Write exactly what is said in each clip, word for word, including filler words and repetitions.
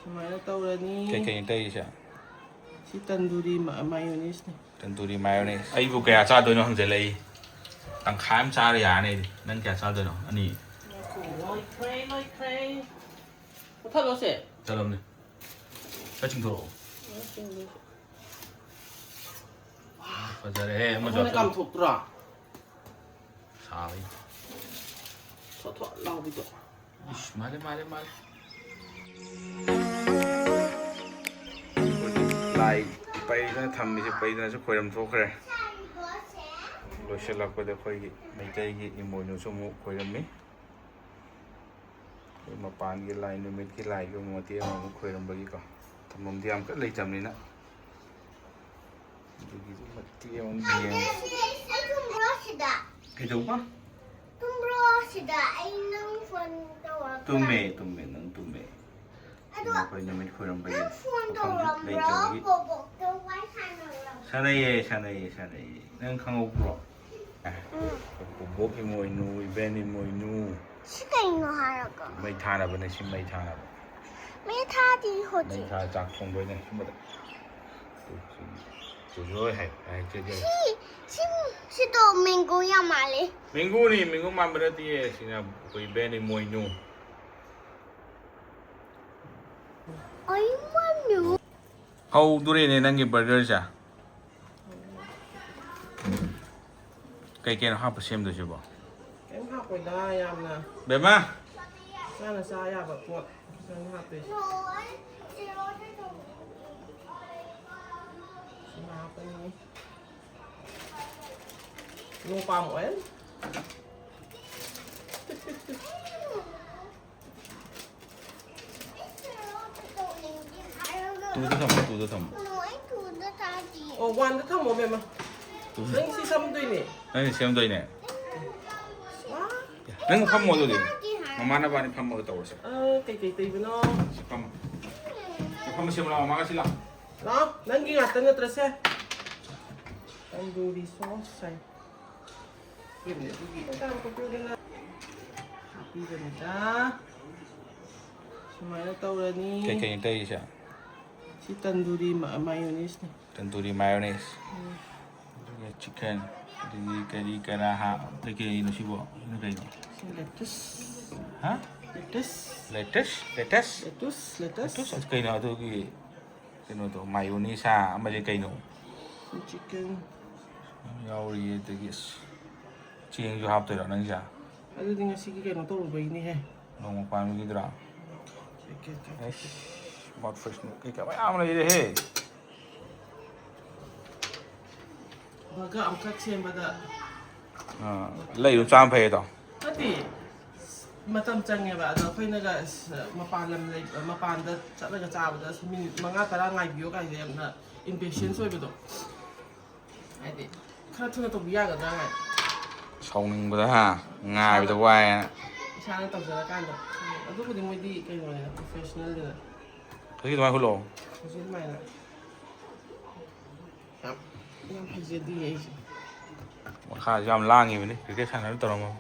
ꯑꯗꯨꯃꯥꯏꯅ ꯇꯧꯔꯅꯤ꯫ ꯀꯩꯀꯩ ꯇꯩꯔꯤꯁꯦ? ꯁꯤ ꯇꯟꯗꯨꯔꯤ ꯃꯥ- ꯃꯥꯌꯣꯅꯤꯁꯅꯦ꯫ ꯇꯟꯗꯨꯔꯤ ꯃꯥꯌꯣꯅꯦꯁ꯫ ꯑꯩꯕꯨ ꯀꯌꯥ ꯆꯥꯗꯣꯏꯅꯣ ꯍꯪꯖꯜꯂꯛꯏ꯫ ꯇꯪꯈꯥꯏ ꯑꯃ ꯆꯥꯔ ꯌꯥꯔꯅꯤ ꯑꯩꯗꯤ꯫ ꯅꯪ ꯀꯌꯥ ꯆꯥꯗꯣꯏꯅꯣ? ꯑꯅꯤ꯫ ꯂꯣꯏꯈ꯭ꯔꯦ, ꯂꯣꯏꯈ꯭ꯔꯦ꯫ ꯃꯨꯊꯠꯂꯣꯁꯦ꯫ ꯆꯠꯂꯝꯅꯦ꯫ ꯈꯔ ꯆꯤꯡꯊꯣꯔꯛꯑꯣ꯫ ꯐꯖꯔꯦꯍꯦ, ꯑꯃꯁꯨ ꯑꯩꯈꯣꯏꯅ ꯍꯥꯞꯆꯜꯂꯣ꯫ ꯀꯥꯝꯊꯣꯛꯇ꯭ꯔꯣ? ꯁꯥꯕꯩ꯫ ꯊꯣꯠ ꯊꯣꯠ ꯂꯥꯎꯕꯤꯗꯣ꯫ ꯏꯁ, ꯃꯥꯜꯂꯦ, ꯃꯥꯜꯂꯦ, ꯃꯥꯜꯂꯦ꯫ ꯂꯥꯏ ꯄꯩꯗꯅ ꯊꯝꯃꯤꯁꯦ ꯄꯩꯗꯅꯁꯨ ꯈꯣꯏꯔꯝ ꯊꯣꯛꯈ꯭ꯔꯦ꯫ ꯂꯣꯏꯁꯤꯜꯂꯛꯄꯗ ꯑꯩꯈꯣꯏꯒꯤ ꯃꯩꯇꯩꯒꯤ ꯏꯃꯣꯏꯅꯨꯁꯨ ꯑꯃꯨꯛ ꯈꯣꯏꯔꯝꯃꯤ꯫ ꯑꯩꯈꯣꯏ ꯃꯄꯥꯟꯒꯤ ꯂꯥꯏ, ꯅꯨꯃꯤꯠꯀꯤ ꯂꯥꯏꯁꯨ ꯑꯃꯨꯛ ꯃꯇꯦꯛ ꯑꯃꯃꯨꯛ ꯈꯣꯏꯔꯝꯕꯒꯤꯀꯣ꯫ ꯊꯝꯐꯝꯗꯤ ꯌꯥꯝ ꯀꯟꯅ ꯂꯩꯇꯕꯅꯤꯅ꯫ ꯑꯗꯨꯒꯤꯁꯨ ꯃꯇꯦꯛ ꯑꯃ ꯌꯦꯡꯉꯦ꯫ ꯑꯩ ꯇꯨꯝꯕ꯭ꯔꯣ ꯁꯤꯗ? ꯀꯩꯗꯧꯕ? ꯇꯨꯝꯕ꯭ꯔꯣ ꯁꯤꯗ? ꯑꯩ ꯅꯪ ꯐꯣꯟ ꯇꯧꯔꯛꯄ꯭ꯔꯥ? ꯇꯨꯝꯃꯦ, ꯇꯨꯝꯃꯦ, ꯅꯪ ꯇꯨꯝꯃꯦ꯫ ꯑꯗꯣ ꯑꯩꯈꯣꯏ ꯅꯨꯃꯤꯠ ꯈꯣꯏꯔꯝꯕꯒꯤ ꯅꯪ ꯐꯣꯟ ꯃꯐꯝꯁꯨ ꯇꯧꯔꯛꯄ꯭ꯔꯣ? ꯂꯩꯇꯕꯒꯤ꯫ ꯕꯣꯕꯣꯛꯇ ꯋꯥꯔꯤ ꯁꯥꯟꯅꯕ꯭ꯔꯣ? ꯁꯥꯟꯅꯩꯌꯦ, ꯁꯥꯟꯅꯩꯌꯦ, ꯁꯥꯟꯅꯩꯌꯦ꯫ ꯅꯪ ꯈꯪꯍꯧꯕ꯭ꯔꯣ? ꯎꯝ꯫ ꯕꯣꯕꯣꯛ ꯏꯃꯣꯏꯅꯨ, ꯏꯕꯦꯟ ꯏꯃꯣꯏꯅꯨ꯫ ꯁꯤ ꯀꯩꯅꯣ ꯍꯥꯏꯔꯒ? ꯃꯩ ꯊꯥꯅꯕꯅꯦ, ꯁꯤ ꯃꯩ ꯊꯥꯅꯕ꯫ ꯃꯩ ꯊꯥꯗꯤ ꯃꯩ ꯍꯧꯖꯤꯛ꯫ ꯊꯥ ꯆꯥꯛ ꯊꯣꯡꯗꯣꯏꯅꯦ ꯁꯨꯝꯕꯗ꯫ ꯇꯨ, ꯁꯤ, ꯇꯨ ꯂꯣꯏ ꯍꯥꯏ, ꯍꯥꯏ, ꯍꯥꯏ, ꯍꯥꯏ꯫ ꯁꯤ ꯁꯤ ꯁꯤꯗꯣ ꯃꯦꯡꯒꯣ ꯌꯥꯝ ꯃꯥꯜꯂꯦ꯫ ꯃꯦꯡꯒꯣꯅꯤ, ꯃꯦꯡꯒꯣ ꯃꯥꯟꯕ ꯅꯠꯇꯤꯌꯦ, ꯁꯤꯅ ꯑꯩꯈꯣꯏ ꯏꯕꯦꯟ ꯏꯃꯣꯏꯅꯨ꯫ ꯑꯩ ꯃꯅꯨ꯫ ꯍꯧꯗꯣꯔꯦꯅꯦ ꯅꯪꯒꯤ ꯕꯔꯒꯔꯁꯦ꯫ ꯀꯩ ꯀꯩꯅꯣ ꯍꯥꯞꯄ ꯁꯦꯝꯗꯣꯏꯁꯤꯕꯣ? ꯀꯩꯝ ꯍꯥꯞꯄꯣꯏꯗ, ꯌꯥꯝꯅ ꯕꯦꯝꯃ! ꯆꯥꯅ ꯆꯥ ꯌꯥꯕ ꯄꯣꯠ ꯈꯤꯇꯪ ꯍꯥꯞꯄꯦ꯫ ꯁꯤꯃ ꯍꯥꯞꯄꯅꯤ꯫ No palm oil꯫ ꯇꯨꯗ ꯊꯝꯃꯣ, ꯇꯨꯗ ꯊꯝꯃꯣ꯫ ꯑꯣ, ꯋꯥꯟꯗ ꯊꯝꯃꯣ, ꯕꯦꯝꯃ꯫ ꯅꯪ ꯁꯤ ꯁꯝꯗꯣꯏꯅꯦ꯫ ꯅꯪꯅ ꯁꯦꯝꯗꯣꯏꯅꯦ꯫ ꯋꯥ꯫ ꯅꯪ ꯐꯝꯃꯣ ꯑꯗꯨꯗꯤ꯫ ꯃꯃꯥ ꯅꯕꯥꯅꯤ ꯐꯝꯃꯒ ꯇꯧꯔꯁꯦ꯫ ꯑ, ꯀꯩꯀꯩ ꯇꯩꯕꯅꯣ? ꯁꯤ ꯐꯝꯃꯣ꯫ ꯁꯤ ꯐꯝꯃ ꯁꯦꯝꯃꯣ ꯂꯥꯎ, ꯃꯃꯥꯒ ꯁꯤ ꯂꯥꯎ꯫ ꯂꯥꯎ, ꯅꯪꯒꯤ ꯉꯥꯛꯇ ꯅꯠꯇ꯭ꯔꯁꯦ꯫ ꯇꯟꯗꯨꯔꯤ ꯁꯣꯁ ꯍꯥꯏ꯫ ꯍꯥꯞꯄꯤꯕꯅꯤꯗ꯫ ꯁꯨꯃꯥꯏꯅ ꯇꯧꯔꯅꯤ꯫ ꯀꯩꯀꯩꯅꯣ ꯇꯧꯔꯤꯁꯦ? ꯁꯤ ꯇꯟꯗꯨꯔꯤ ꯃꯥ- ꯃꯥꯌꯣꯅꯤꯁꯅꯦ꯫ ꯇꯟꯗꯨꯔꯤ ꯃꯥꯌꯣꯅꯤꯁ, ꯑꯗꯨꯒ ꯆꯤꯛꯀꯟ, ꯑꯗꯒꯤ ꯀꯔꯤ ꯀꯔꯥ ꯍꯥ, ꯀꯩꯀꯩꯅꯣ ꯁꯤꯕꯣ? ꯁꯤꯅ ꯀꯩꯅꯣ? ꯁꯤ ꯂꯦꯇꯨꯁ꯫ ꯍꯥ? Lettuce. Lettuce? Lettuce? Lettuce. Lettuce. Lettuce? ꯑꯗꯨ ꯀꯩꯅꯣ? ꯑꯗꯨꯒꯤ ꯀꯩꯅꯣꯗꯣ, ꯃꯥꯌꯣꯅꯤꯁ ꯍꯥ? ꯑꯃꯁꯦ ꯀꯩꯅꯣ? ꯆꯤꯛꯀꯟ꯫ ꯌꯥꯎꯔꯤꯌꯦ꯫ ꯑꯗꯒꯤ ꯑꯁ, ꯆꯦꯡꯁꯨ ꯍꯥꯞꯇꯣꯏꯔꯣ ꯅꯪꯁꯦ? ꯑꯗꯨꯗꯤ ꯉꯁꯤꯒꯤ ꯀꯩꯅꯣ ꯇꯧꯔꯨꯕꯩꯅꯤꯍꯦ꯫ ꯅꯣꯡꯃ ꯄꯥꯟꯕꯒꯤꯗꯨꯔꯥ? ꯀꯩ- ꯀꯩ- ꯀꯩ- ꯑꯩꯁ, ꯃꯥꯎꯠ ꯐ꯭ꯔꯦꯁꯅꯔ ꯀꯩꯀꯥ ꯃꯌꯥꯝ ꯂꯩꯔꯦꯍꯦ꯫ ꯕꯔꯒꯔ ꯑꯃꯈꯛ ꯁꯦꯝꯕꯗ ꯑꯥ, ꯂꯩꯔꯨ ꯆꯥꯝ ꯐꯩ ꯑꯗꯣ꯫ ꯅꯠꯇꯦ, ꯃꯇꯝ ꯆꯪꯉꯦꯕ꯫ ꯑꯗꯣ ꯑꯩꯈꯣꯏꯅꯒ ꯑꯁ, ꯃꯄꯥꯟ ꯂꯝ ꯂꯩ, ꯃꯄꯥꯟꯗ ꯆꯠꯂꯒ ꯆꯥꯕꯗ ꯑꯁ, ꯃꯤꯅꯤꯠ ꯃꯉꯥ ꯇꯔꯥ ꯉꯥꯏꯕꯤꯌꯣ ꯀꯥꯏꯁꯦ ꯌꯥꯝꯅ impatience ꯑꯣꯏꯕꯗꯣ꯫ ꯍꯥꯏꯗꯤ ꯈꯔ ꯊꯨꯅ ꯇꯧꯕꯤ ꯌꯥꯒꯗ꯭ꯔꯥ ꯍꯥꯏ꯫ ꯁꯥꯎꯅꯤꯡꯕꯗ ꯍꯥ, ꯉꯥꯏꯕꯗ ꯋꯥꯏꯅ꯫ ꯏꯁꯥꯅ ꯇꯧꯖꯔꯀꯥꯟꯗ꯫ ꯑꯗꯨꯕꯨꯗꯤ ꯃꯣꯏꯗꯤ ꯀꯩꯅꯣꯅꯤꯅ, professionalꯅꯤꯅ꯫ ꯍꯧꯖꯤꯛ ꯑꯗꯨꯃꯥꯏꯅ ꯍꯨꯜꯂꯛꯑꯣ꯫ ꯍꯧꯖꯤꯛ ꯑꯗꯨꯃꯥꯏꯅ ꯌꯥꯝ ꯌꯥꯝ ꯍꯩꯖꯗꯤꯌꯦ ꯑꯩꯁꯦ꯫ ꯃꯈꯥꯁꯨ ꯌꯥꯝ ꯂꯥꯡꯉꯤꯕꯅꯤ, ꯀ꯭ꯔꯤꯀꯦꯠ ꯁꯥꯟꯅꯔ ꯇꯧꯔꯝꯃꯣ꯫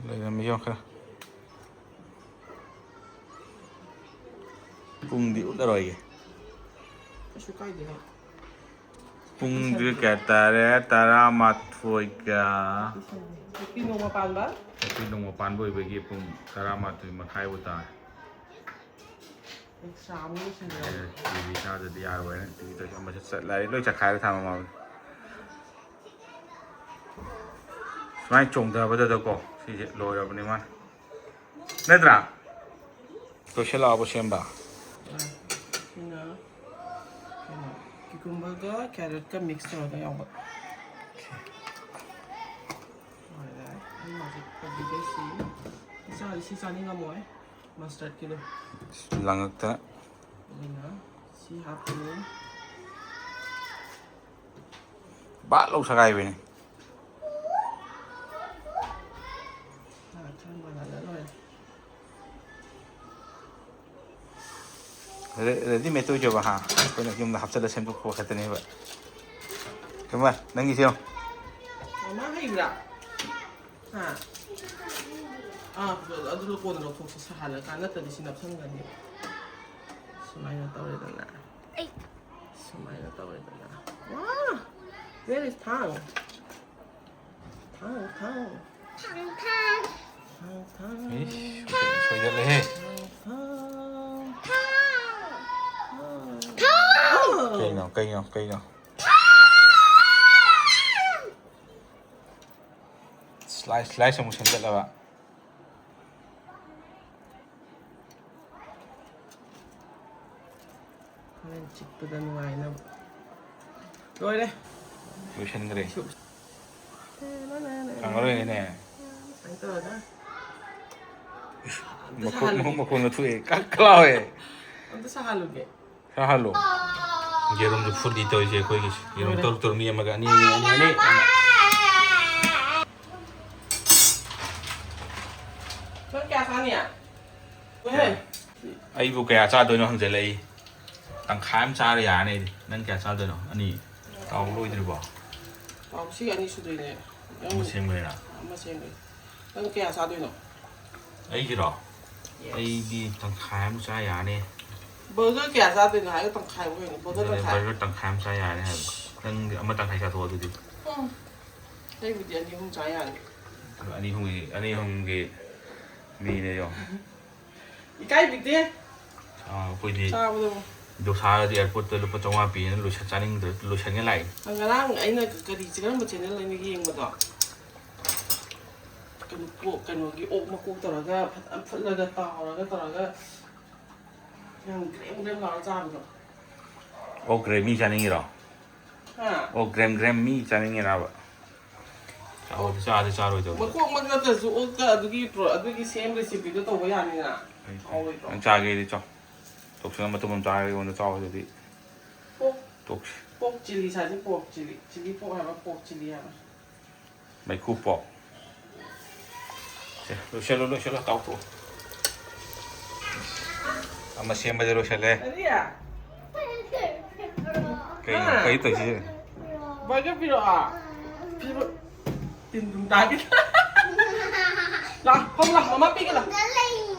ꯂꯩꯔꯝꯃꯤ ꯌꯦꯡꯉꯣ ꯈꯔ꯫ ꯄꯨꯡꯗꯤ ꯎꯠꯂꯔꯣꯏꯒꯦ꯫ ꯀꯩꯁꯨ ꯀꯥꯏꯗꯦ꯫ ꯄꯨꯡꯁꯦ ꯀꯌꯥ ꯇꯥꯔꯦ? ꯇꯔꯥꯃꯥꯊꯣꯏꯒ꯫ ꯅꯨꯄꯤ ꯅꯣꯡꯃ ꯄꯥꯟꯕ꯫ ꯅꯨꯄꯤ ꯅꯣꯡꯃ ꯄꯥꯟꯕ ꯑꯣꯏꯕꯒꯤ ꯄꯨꯡ ꯇꯔꯥꯃꯥꯊꯣꯏ ꯃꯈꯥꯏꯕꯨ ꯇꯥꯔꯦ꯫ ꯑꯦꯛꯁꯇ꯭ꯔꯥ ꯑꯃ ꯂꯣꯏꯁꯤꯟꯕꯤꯔꯣ꯫ ꯇꯤ ꯚꯤ ꯊꯥꯗꯗꯤ ꯌꯥꯔꯣꯏꯅ ꯇꯤ ꯚꯤ ꯊꯥꯗꯗꯤ ꯑꯃꯁꯨ ꯆꯠ-, ꯂꯥꯏꯔꯤꯛ ꯂꯣꯏ ꯆꯠꯈꯥꯏꯔ ꯊꯝꯃꯝꯃꯕꯅꯤ꯫ ꯁꯨꯃꯥꯏꯅ ꯆꯣꯡꯊꯕꯗꯗꯀꯣ ꯁꯤꯁꯦ ꯂꯣꯏꯔꯕꯅꯤ ꯃꯥꯅ꯫ ꯅꯠꯇ꯭ꯔꯥ? ꯂꯣꯏꯁꯤꯜꯂꯛꯑꯕ ꯁꯦꯝꯕ? ꯁꯤꯅ ꯀꯩꯅꯣ, cucumberꯒ carrotꯀ mix ꯇꯧꯔꯒ ꯌꯥꯎꯕ꯫ ꯂꯣꯏꯔꯦ꯫ ꯑꯩ ꯍꯧꯖꯤꯛ ꯐꯗꯤꯒꯩꯁꯤ ꯏꯆꯥꯗꯤ ꯁꯤ ꯆꯥꯅꯤꯡꯉꯝꯃꯣꯏ, mustardꯀꯤꯗꯣ꯫ ꯂꯪꯉꯛꯇ꯫ ꯑꯗꯨꯅ ꯁꯤ ꯍꯥꯞꯄꯅꯤ꯫ ꯕꯥꯠ ꯂꯧ ꯁꯒꯥꯏꯕꯤꯅꯤ꯫ ꯉꯥꯏꯍꯥꯛ ꯈꯔ ꯃꯥꯟꯍꯜꯂ ꯂꯣꯏꯔꯦ꯫ ꯔꯦ-, readymade ꯑꯣꯏꯖꯕ ꯍꯥ, ꯑꯩꯈꯣꯏꯅ ꯌꯨꯝꯗ ꯍꯥꯞꯆꯤꯜꯂ ꯁꯦꯝꯗꯣꯛꯄ ꯈꯛꯇꯅꯦꯕ꯫ ꯀꯃ, ꯅꯪꯒꯤꯁꯦ ꯌꯦꯡꯉꯣ꯫ ꯃꯃꯥ ꯍꯩꯕ꯭ꯔꯥ? ꯍꯥ? ꯑꯥ, ꯑꯗꯨ ꯀꯣꯟꯅ ꯂꯧꯊꯣꯛꯁꯤ, ꯁꯥꯍꯜꯂꯀꯥꯟ, ꯅꯠꯇ꯭ꯔꯗꯤ ꯁꯤ ꯅꯞꯁꯟꯒꯅꯤ꯫ ꯁꯨꯃꯥꯏꯅ ꯇꯧꯔꯦꯗꯅ꯫ ꯑꯩ ꯁꯨꯃꯥꯏꯅ ꯇꯧꯔꯦꯗꯅ꯫ ꯋꯥ! Where is ꯊꯥꯡ? ꯊꯥꯡ, ꯊꯥꯡ꯫ ꯊꯥꯡ, ꯊꯥꯡ꯫ ꯊꯥꯡ, ꯊꯥꯡ꯫ ꯏꯁ, ꯁꯣꯏꯗꯠꯂꯦꯍꯦ꯫ ꯊꯥꯡ, ꯊꯥꯡ꯫ ꯊꯥꯡ꯫ ꯊꯥꯡ꯫ ꯀꯩꯅꯣ, ꯀꯩꯅꯣ, ꯀꯩꯅꯣ? Slice, slice ꯑꯃꯨꯛ ꯁꯦꯝꯖꯤꯜꯂꯕ꯫ ꯍꯣꯔꯦꯟ ꯆꯤꯛꯄꯗ ꯅꯨꯡꯉꯥꯏꯅꯕ꯫ ꯂꯣꯏꯔꯦ꯫ ꯂꯣꯏꯁꯟꯈ꯭ꯔꯦ꯫ ꯁꯨ-, ꯈꯪꯉꯔꯣꯏꯅꯦ꯫ ꯁꯨꯃꯥꯏꯅ ꯇꯧꯔꯒ꯫ ꯑꯝꯇ ꯃꯈꯣꯟ, ꯁꯥꯍꯜꯂꯨꯒꯦ꯫ ꯃꯈꯣꯟꯒ ꯊꯣꯛꯑꯦ꯫ ꯀꯛ ꯀꯛ ꯂꯥꯎꯋꯦ꯫ ꯑꯝꯇ ꯁꯥꯍꯜꯂꯨꯒꯦ꯫ ꯁꯥꯍꯜꯂꯣ꯫ ꯌꯦꯔꯨꯝꯁꯨ ꯐꯨꯠꯂꯤ ꯇꯧꯔꯤꯁꯦ ꯑꯩꯈꯣꯏꯒꯤꯁꯦ꯫ ꯌꯦꯔꯨꯝ ꯂꯣꯏꯔꯦ꯫ ꯇꯔꯨꯛ ꯇꯔꯨꯛ ꯃꯤ ꯑꯃꯒ ꯑꯅꯤ, ꯑꯅꯤ, ꯑꯅꯤ, ꯑꯅꯤ꯫ ꯅꯪ ꯀꯌꯥ ꯆꯥꯅꯤ? ꯀꯌꯥ? ꯑꯩꯕꯨ ꯀꯌꯥ ꯆꯥꯗꯣꯏꯅꯣ ꯍꯪꯖꯜꯂꯛꯏ꯫ ꯇꯪꯈꯥꯏ ꯑꯃ ꯆꯥꯔ ꯌꯥꯔꯅꯤ ꯑꯩꯗꯤ꯫ ꯅꯪ ꯀꯌꯥ ꯆꯥꯗꯣꯏꯅꯣ? ꯑꯅꯤ꯫ ꯇꯥꯎ ꯂꯣꯏꯗ꯭ꯔꯤꯕꯣ? ꯇꯥꯎ ꯁꯤ ꯑꯅꯤ ꯁꯨꯗꯣꯏꯅꯦ꯫ ꯅꯪ ꯑꯃ ꯁꯦꯝꯈ꯭ꯔꯦꯔꯥ? ꯑꯃ ꯁꯦꯝꯈ꯭ꯔꯦ꯫ ꯅꯪ ꯀꯌꯥ ꯆꯥꯗꯣꯏꯅꯣ? ꯑꯩꯒꯤꯔꯣ? Yes. ꯑꯩꯗꯤ ꯇꯪꯈꯥꯏ ꯑꯃ ꯆꯥ ꯌꯥꯔꯅꯤ꯫ Burger ꯀꯌꯥ ꯆꯥꯗꯣꯏꯅꯣ ꯍꯥꯏꯔꯒ ꯇꯪꯈꯥꯏ ꯑꯣꯏꯅ, burger ꯑꯗꯨꯅꯦ, ꯇꯪꯈꯥꯏ꯫ Burger ꯇꯪꯈꯥꯏ ꯑꯃ ꯆꯥ ꯌꯥꯔꯅꯤ ꯍꯥꯏꯕ꯫ ꯅꯪꯗꯤ ꯑꯃ ꯇꯪꯈꯥꯏ ꯆꯥꯊꯣꯛꯑꯣ ꯑꯗꯨꯗꯤ꯫ ꯎꯝ꯫ ꯑꯩꯕꯨꯗꯤ ꯑꯅꯤ ꯑꯍꯨꯝ ꯆꯥ ꯌꯥꯅꯤ꯫ ꯑꯅꯤ ꯑꯍꯨꯝꯒꯤ, ꯑꯅꯤ ꯑꯍꯨꯝꯒꯤ ꯃꯤꯅꯦ ꯌꯣ꯫ ꯏꯀꯥꯏꯕꯤꯗꯦ꯫ ꯑꯥ, ꯑꯩꯈꯣꯏꯗꯤ ꯆꯥꯕꯗꯣ꯫ ꯗꯣꯁꯥꯗꯤ airport ꯇ ꯂꯨꯄꯥ ꯆꯥꯝꯃꯉꯥ ꯄꯤꯅ ꯂꯣꯏꯁꯟ-, ꯆꯥꯅꯤꯡꯗ꯭ꯔ-, ꯂꯣꯏꯁꯟꯒꯦ ꯂꯥꯛꯏ꯫ ꯉꯔꯥꯡ ꯑꯩꯅ ꯀꯔꯤ, ꯀꯔꯝꯕ channel ꯑꯩꯅ ꯌꯦꯡꯕꯗꯣ? ꯀꯩꯅꯣ, ꯀꯣ-, ꯀꯩꯅꯣꯒꯤ ꯑꯣꯛ ꯃꯀꯣꯛ ꯇꯧꯔꯒ ꯐꯖꯅ ꯐꯨꯠꯂꯒ ꯇꯥꯎꯔꯒ ꯇꯧꯔꯒ ꯌꯥꯝ ꯒ꯭ꯔꯦꯝ ꯒ꯭ꯔꯦꯝ ꯂꯥꯎꯔ ꯆꯥꯕꯗꯣ꯫ ꯑꯣꯛ ꯒ꯭ꯔꯦꯃꯤ ꯆꯥꯅꯤꯡꯉꯤꯔꯣ? ꯍꯥ? ꯑꯣꯛ ꯒ꯭ꯔꯦꯝ ꯒ꯭ꯔꯦꯝ ꯃꯤ ꯆꯥꯅꯤꯡꯉꯤꯔꯕ? ꯆꯥꯎꯗꯤ ꯆꯥꯗꯤ ꯆꯥꯔꯣꯏꯗꯧꯕ꯫ ꯃꯀꯣꯛꯃꯛ ꯅꯠꯇ꯭ꯔꯁꯨ ꯑꯣꯛꯇ ꯑꯗꯨꯒꯤ ꯄ꯭ꯔꯣ-, ꯑꯗꯨꯒꯤ same recipe ꯗꯣ ꯇꯧꯕ ꯌꯥꯅꯤꯅ꯫ ꯍꯥꯎꯔꯣꯏꯗ꯭ꯔꯣ? ꯅꯪ ꯆꯥꯒꯦꯗꯤ ꯆꯥꯎ꯫ ꯇꯣꯛꯁꯤꯅ ꯃꯇꯨꯝ ꯑꯃ ꯆꯥꯔꯒ ꯑꯩꯉꯣꯟꯗ ꯆꯥꯎ ꯑꯗꯨꯗꯤ꯫ ꯄꯣꯛ-, ꯇꯣꯛꯁꯤ꯫ Pork chilli ꯆꯥꯁꯤ, pork chilli꯫ Chilli pork ꯍꯥꯏꯕ, pork chilli ꯍꯥꯏꯕ꯫ ꯃꯩꯈꯨ ꯄꯣꯛ꯫ ꯁꯦ, ꯂꯣꯏꯁꯤꯜꯂꯣ, ꯂꯣꯏꯁꯤꯜꯂꯣ, ꯇꯥꯎꯊꯣꯛꯑꯣ꯫ ꯑꯃ ꯁꯦꯝꯕꯗꯤ ꯂꯣꯏꯁꯤꯜꯂꯦ꯫ ꯀꯔꯤ? ꯀꯩꯅꯣ? ꯍꯥ? ꯀꯩ ꯇꯧꯔꯤꯁꯤ? Burger ꯄꯤꯔꯛꯑꯣ꯫ ꯄꯤꯕ-, ꯇꯤꯟ ꯑꯗꯨꯝ ꯇꯥꯒꯦ꯫ ꯂꯥ, ꯐꯝ ꯂꯥ, ꯃꯃꯥ ꯄꯤꯒꯦ ꯂꯥ꯫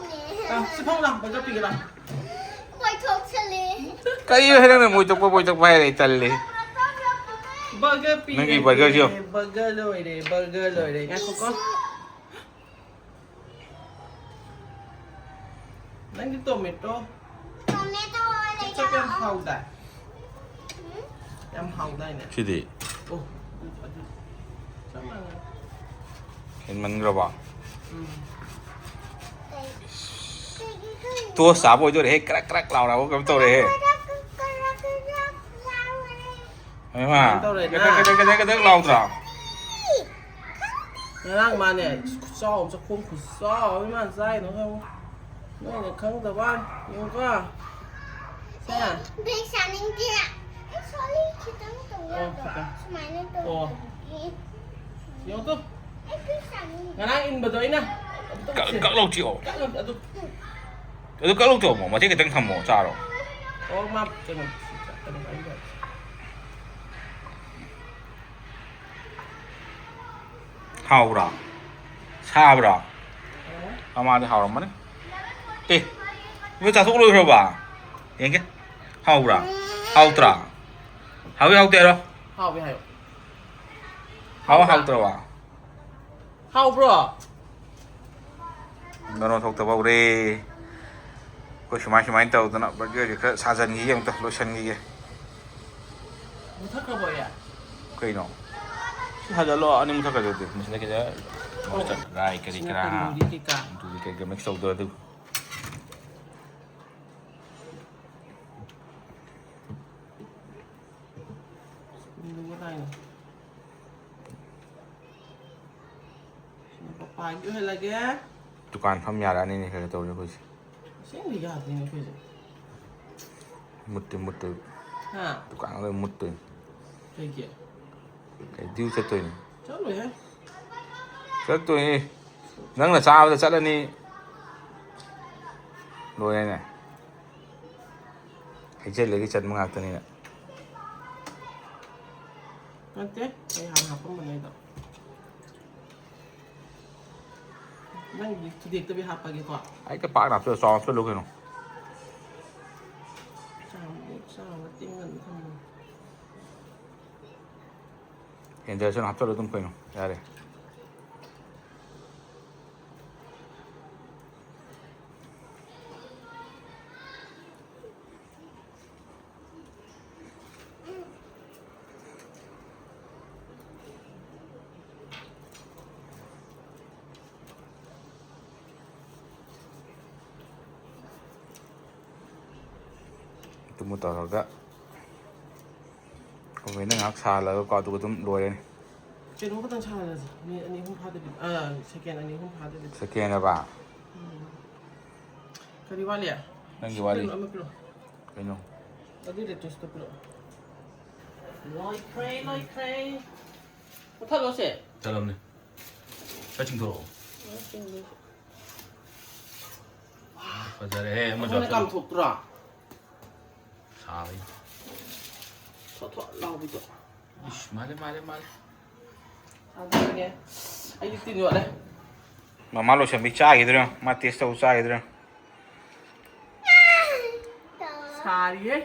ꯁꯤ ꯐꯝ ꯂꯥ, ꯕꯔꯒꯔ ꯄꯤꯒꯦ ꯂꯥ꯫ ꯀꯔꯤꯅꯣ ꯍꯦ, ꯅꯪꯅ ꯃꯣꯏ ꯇꯣꯛꯄ, ꯃꯣꯏ ꯇꯣꯛꯄ ꯍꯥꯏꯔꯦ? ꯑꯩ ꯇꯜꯂꯦ꯫ ꯕꯔꯒꯔ ꯄꯤꯔꯒꯦ꯫ ꯅꯪꯒꯤ ꯕꯔꯒꯔꯁꯤꯌꯣ꯫ ꯕꯔꯒꯔ ꯂꯣꯏꯔꯦ, ꯕꯔꯒꯔ ꯂꯣꯏꯔꯦ꯫ ꯉꯥꯏꯈꯣꯀꯣ꯫ ꯅꯪꯒꯤ ꯇꯣꯃꯦꯇꯣ꯫ ꯇꯣꯃꯦꯇꯣ ꯀꯦꯆꯞ ꯌꯥꯝ ꯍꯥꯎꯗꯥꯏ? ꯌꯥꯝ ꯍꯥꯎꯗꯥꯏꯅꯦ? ꯁꯤꯗꯤ ꯑꯣ, ꯑꯗꯨ, ꯑꯗꯨ ꯆꯞ ꯃꯥꯟꯅꯩ꯫ ꯍꯦꯟꯃꯟꯈ꯭ꯔꯕ? ꯎꯝ꯫ ꯇꯣꯁ ꯆꯥꯕ ꯑꯣꯏꯗꯣꯔꯦꯍꯦ, ꯀ꯭ꯔꯛ ꯀ꯭ꯔꯛ ꯂꯥꯎꯔꯕ ꯀꯩꯅꯣꯝ ꯇꯧꯔꯦꯍꯦ꯫ ꯍꯩꯃꯥ, ꯀꯃꯥꯏꯅ ꯇꯧꯔꯦ, ꯀꯗꯛ, ꯅ? ꯀꯗꯛ, ꯀꯗꯛ, ꯀꯗꯛ ꯂꯥꯎꯗ꯭ꯔꯥ? ꯉꯔꯥꯡ ꯃꯥꯅꯦ, ꯈꯨꯆꯥꯎ ꯑꯃ, ꯆꯥꯛꯈꯣꯝ ꯈꯨꯆꯥꯎ ꯑꯃ ꯏꯃꯥꯅ ꯆꯥꯏꯅꯣ ꯈꯪꯉꯨ꯫ ꯅꯣꯏꯅ ꯈꯪꯗꯕ ꯋꯥꯅꯤ꯫ ꯌꯦꯡꯉꯨꯀꯣ꯫ ꯁꯦ꯫ ꯕꯦꯛ ꯆꯥꯅꯤꯡꯗꯦ꯫ ꯑꯩ ꯁꯣꯔꯤ ꯈꯤꯇꯪ ꯇꯧ ꯑꯣ, ꯌꯥꯗ꯭ꯔꯣ? ꯈꯤꯇꯪ꯫ ꯁꯨꯃꯥꯏꯅ ꯑꯣ꯫ ꯇꯧꯕꯗꯤ꯫ ꯌꯦꯡꯉꯨ ꯇꯨ꯫ ꯑꯩ ꯕꯦꯛ ꯆꯥꯅꯤꯡꯗꯦ꯫ ꯉꯔꯥꯡ ꯏꯟꯕꯗꯣ ꯑꯩꯅ꯫ ꯑꯗꯨ ꯀꯛ-, ꯇꯧꯁꯦ꯫ ꯀꯛ ꯂꯧꯊꯤꯑꯣ꯫ ꯀꯛ ꯂꯧ-, ꯑꯗꯨ꯫ ꯑꯗꯨ ꯀꯛ ꯂꯧꯊꯤꯑꯣ, ꯃꯇꯦꯛ ꯈꯤꯇꯪ ꯊꯝꯃꯣ, ꯆꯥꯔꯣ꯫ ꯑꯣ, ꯃꯥ ꯀꯩꯅꯣ, ꯀꯩꯅꯣ ꯄꯥꯏꯕ꯫ ꯍꯥꯎꯕ꯭ꯔꯥ? ꯁꯥꯕ꯭ꯔꯥ? ꯑꯃꯗꯤ ꯍꯥꯎꯔꯝꯃꯅꯤ꯫ ꯑꯦ, ꯅꯣꯏ ꯆꯥꯊꯣꯛ ꯂꯣꯏꯈ꯭ꯔꯕ? ꯌꯦꯡꯒꯦ꯫ ꯍꯥꯎꯕ꯭ꯔꯥ? ꯍꯥꯎꯇ꯭ꯔꯥ? ꯍꯥꯎꯏ ꯍꯥꯎꯇꯦ ꯍꯥꯏꯔꯣ? ꯍꯥꯎꯋꯦ ꯍꯥꯏꯌꯣ꯫ ꯍꯥꯎ ꯍꯥꯎꯕ꯭ꯔꯥ? ꯍꯥꯎꯇ꯭ꯔꯕ? ꯍꯥꯎꯕ꯭ꯔꯣ? ꯃꯔꯣꯟ ꯊꯣꯛꯇꯕ ꯍꯧꯔꯦ꯫ ꯑꯩꯈꯣꯏ ꯁꯨꯃꯥꯏ ꯁꯨꯃꯥꯏꯅ ꯇꯧꯗꯅ ꯕꯔꯒꯔꯁꯦ ꯈꯔ ꯁꯥꯖꯟꯈꯤꯒꯦ, ꯑꯃꯨꯛꯇ ꯂꯣꯏꯁꯟꯈꯤꯒꯦ꯫ ꯃꯨꯊꯠꯈ꯭ꯔꯕꯣ ꯑꯩ? ꯀꯩꯅꯣ? ꯁꯤ ꯁꯥꯖꯜꯂꯣ, ꯑꯅꯤ ꯃꯨꯊꯠꯈ꯭ꯔꯗꯨꯗꯤ꯫ ꯃꯁꯤꯗ ꯈꯤꯇ ꯃꯁꯇꯔꯗ, ꯔꯥꯏ ꯀꯔꯤ ꯁꯤꯅ ꯀꯔꯥ, ꯇꯟꯗꯨꯔꯤ ꯀꯩꯀꯥ꯫ ꯑꯗꯨꯗꯤ ꯀꯩꯀꯩ ꯃꯤꯛꯁ ꯇꯧꯗꯣꯏ ꯑꯗꯨ꯫ ꯁ꯭ꯀꯨꯜꯗꯨꯕꯨ ꯀꯥꯏꯅ꯫ ꯁꯤꯅ ꯄꯄꯥꯒꯤ ꯑꯣꯏꯍꯜꯂꯒꯦ꯫ ꯗꯨꯀꯥꯟ ꯐꯝ ꯌꯥꯔꯛꯑꯅꯤꯅꯦ, ꯈꯔ ꯈꯔ ꯇꯧꯔꯦ ꯑꯩꯈꯣꯏꯁꯦ꯫ ꯑꯁꯦꯡꯕ ꯌꯥꯗꯦꯅꯦ ꯑꯩꯈꯣꯏꯁꯦ꯫ ꯃꯨꯠꯇꯤ ꯃꯨꯠꯇꯣꯏ꯫ ꯍꯥ? ꯗꯨꯀꯥꯟ ꯂꯣꯏ ꯃꯨꯠꯇꯣꯏꯅꯤ꯫ ꯀꯩꯒꯤ? ꯀꯩ ꯗ꯭ꯌꯨ ꯆꯠꯇꯣꯏꯅꯤ? ꯆꯠꯂꯣꯏꯍꯦ꯫ ꯆꯠꯇꯣꯏꯅꯤ꯫ ꯅꯪꯅ ꯆꯥꯕꯗ ꯆꯠꯂꯅꯤ꯫ ꯂꯣꯏꯔꯦꯅꯦ꯫ ꯍꯩꯖꯜꯂꯒ ꯆꯟꯕ ꯉꯥꯛꯇꯅꯤꯅ꯫ ꯅꯠꯇꯦ, ꯑꯩ ꯍꯥꯟꯅ ꯍꯥꯞꯄꯝꯕꯅꯦ ꯑꯗꯣ꯫ ꯅꯪꯒꯤ ꯊꯨꯗꯦꯛꯇꯕꯤ ꯍꯥꯞꯄꯒꯦꯀꯣ꯫ ꯑꯩ ꯀ ꯄꯥꯛꯅ ꯍꯥꯞꯆꯜꯂꯣ, ꯆꯥꯎꯅ ꯍꯥꯞꯆꯜꯂꯣ ꯀꯩꯅꯣ꯫ ꯆꯥꯎꯅ ꯆꯥꯎꯅ ꯇꯤꯡꯉꯒ ꯊꯝꯃꯣ꯫ ꯍꯦꯟꯖꯔꯁꯅꯨ, ꯍꯥꯞꯆꯜꯂꯣ ꯑꯗꯨꯝ ꯀꯩꯅꯣ꯫ ꯌꯥꯔꯦ꯫ ꯑꯗꯨꯃ ꯇꯧꯔꯒ ꯑꯣꯚꯦꯟꯗ ꯉꯥꯏꯍꯥꯛ ꯁꯥꯍꯜꯂꯒꯀꯣ, ꯑꯗꯨꯒ ꯑꯗꯨꯝ ꯂꯣꯏꯔꯅꯤ꯫ ꯀꯩꯅꯣꯝ ꯈꯛꯇꯪ ꯁꯥꯍꯜꯂꯁꯤ꯫ ꯃꯤꯅꯤꯠ ꯑꯅꯤ ꯑꯍꯨꯝ ꯐꯥꯗꯕꯤ, ꯑꯥ, ꯁꯦꯀꯦꯟ ꯑꯅꯤ ꯑꯍꯨꯝ ꯐꯥꯗꯕꯤ꯫ ꯁꯦꯀꯦꯟ ꯍꯥꯏꯕ? ꯀꯔꯤ ꯋꯥꯠꯂꯤ? ꯅꯪꯒꯤ ꯋꯥꯠꯂꯤ꯫ ꯀꯩꯅꯣ ꯑꯃ ꯄꯤꯔꯛꯑꯣ꯫ ꯀꯩꯅꯣ? ꯑꯗꯨ ꯂꯦꯇꯦꯁꯇꯣ ꯄꯤꯔꯛꯑꯣ꯫ ꯂꯣꯏꯈ꯭ꯔꯦ, ꯂꯣꯏꯈ꯭ꯔꯦ꯫ ꯃꯨꯊꯠꯂꯣꯁꯦ꯫ ꯆꯠꯂꯝꯅꯦ꯫ ꯈꯔ ꯆꯤꯡꯊꯣꯔꯛꯑꯣ꯫ ꯐꯖꯔꯦꯍꯦ, ꯑꯃꯁꯨ ꯑꯩꯈꯣꯏꯅ ꯍꯥꯞꯆꯜꯂꯣ꯫ ꯀꯥꯝꯊꯣꯛꯇ꯭ꯔꯣ? ꯁꯥꯕꯩ꯫ ꯊꯣꯠ ꯊꯣꯠ ꯂꯥꯎꯕꯤꯗꯣ꯫ ꯏꯁ, ꯃꯥꯜꯂꯦ, ꯃꯥꯜꯂꯦ, ꯃꯥꯜꯂꯦ꯫ ꯆꯥꯗꯣꯏꯅꯦ꯫ ꯑꯩꯗꯤ ꯇꯤꯟ ꯌꯣꯠꯂꯦ꯫ ꯃꯃꯥ ꯂꯣꯏꯁꯟꯕꯤ ꯆꯥꯈꯤꯗꯣꯏꯔꯣ? ꯃꯥ ꯇꯦꯁ ꯇꯧ ꯆꯥꯈꯤꯗꯣꯏꯔꯣ? ꯁꯥꯔꯤꯌꯦ꯫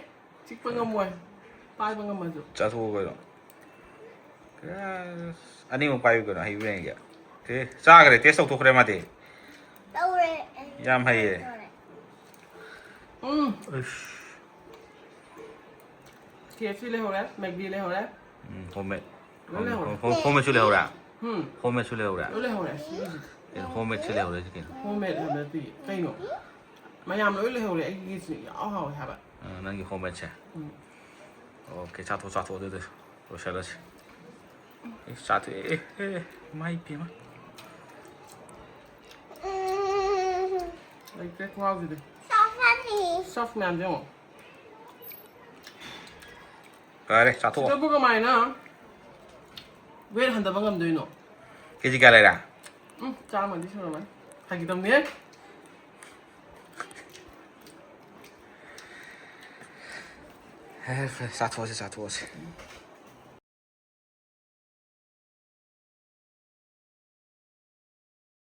ꯆꯤꯛꯄ ꯉꯝꯃꯣꯏ꯫ ꯄꯥꯏꯕ ꯉꯝꯃꯁꯨ꯫ ꯆꯥꯊꯣꯛꯑꯣ ꯀꯩꯅꯣ꯫ ꯑꯁ, ꯑꯅꯤꯃꯛ ꯄꯥꯏꯌꯨ ꯀꯩꯅꯣ, ꯍꯩꯕ꯭ꯔꯥ ꯌꯦꯡꯒꯦ꯫ ꯑꯦ, ꯆꯥꯈ꯭ꯔꯦ, ꯇꯦꯁ ꯇꯧꯊꯣꯛꯈ꯭ꯔꯦ ꯃꯥꯗꯤ꯫ ꯇꯧꯔꯦ꯫ ꯌꯥꯝ ꯍꯩꯌꯦ꯫ ꯇꯧꯔꯦ꯫ ꯎꯝ꯫ ꯑꯁ꯫ ꯀꯦ ꯑꯦꯐ ꯁꯤ ꯂꯩꯍꯧꯔꯦ, ꯃꯦꯒꯤ ꯂꯩꯍꯧꯔꯦ꯫ ꯎꯝ, ꯍꯣꯝꯃꯦꯗ꯫ ꯂꯣꯏ ꯂꯩꯍꯧꯔꯦ꯫ ꯍꯣꯝ-, ꯍꯣꯝꯃꯦꯗꯁꯨ ꯂꯩꯍꯧꯔꯦ? ꯎꯝ꯫ ꯍꯣꯝꯃꯦꯗꯁꯨ ꯂꯩꯍꯧꯔꯦ? ꯂꯣꯏ ꯂꯩꯍꯧꯔꯦ꯫ ꯁꯤꯒꯤꯁꯤꯗꯤ꯫ ꯀꯩꯅꯣ, ꯍꯣꯝꯃꯦꯗꯁꯨ ꯂꯩꯍꯧꯔꯦ ꯁꯤ ꯀꯩꯅꯣ? ꯍꯣꯝꯃꯦꯗ ꯍꯥꯏꯕ ꯅꯠꯇꯦ꯫ ꯀꯩꯅꯣ? ꯃꯌꯥꯝ ꯂꯣꯏ ꯂꯩꯍꯧꯔꯦ꯫ ꯑꯩꯒꯤꯁꯤꯅ ꯏꯍꯥꯎ ꯍꯥꯎꯋꯦ ꯍꯥꯏꯕ꯫ ꯑ, ꯅꯪꯒꯤ ꯍꯣꯝꯃꯦꯗꯁꯦ? ꯎꯝ꯫ ꯑꯣꯀꯦ, ꯆꯥꯊꯣꯛ, ꯆꯥꯊꯣꯛ ꯑꯗꯨꯗꯤ꯫ ꯂꯣꯏꯁꯜꯂꯁꯤ꯫ ꯑꯦ, ꯆꯥꯊꯣꯛꯑꯦ꯫ ꯑꯦ, ꯑꯦ, ꯃꯥꯏ ꯄꯦꯝꯃ꯫ ꯂꯩꯇ꯭ꯔꯦ ꯈꯣꯡꯒ꯭ꯔꯥꯎꯁꯤꯗꯤ꯫ ꯆꯥꯎꯈꯠꯂꯤ꯫ ꯁꯣꯐ ꯃꯌꯥꯝꯁꯦ ꯌꯦꯡꯉꯣ꯫ ꯐꯔꯦ, ꯆꯥꯊꯣꯛꯑꯣ꯫ ꯁꯤꯗꯕꯨ ꯀꯃꯥꯏꯅ ꯋꯦꯠ ꯍꯟꯊꯕ ꯉꯝꯗꯣꯏꯅꯣ? ꯀꯦꯖꯤ ꯀꯌꯥ ꯂꯩꯔꯦ? ꯎꯝ, ꯆꯥꯝꯃꯗꯤ ꯁꯨꯔꯝꯃꯅꯤ꯫ ꯐꯥꯒꯤ ꯇꯧꯅꯦ꯫ ꯐꯔꯦ, ꯐꯔꯦ, ꯆꯥꯊꯣꯛꯑꯁꯤ, ꯆꯥꯊꯣꯛꯑꯁꯤ꯫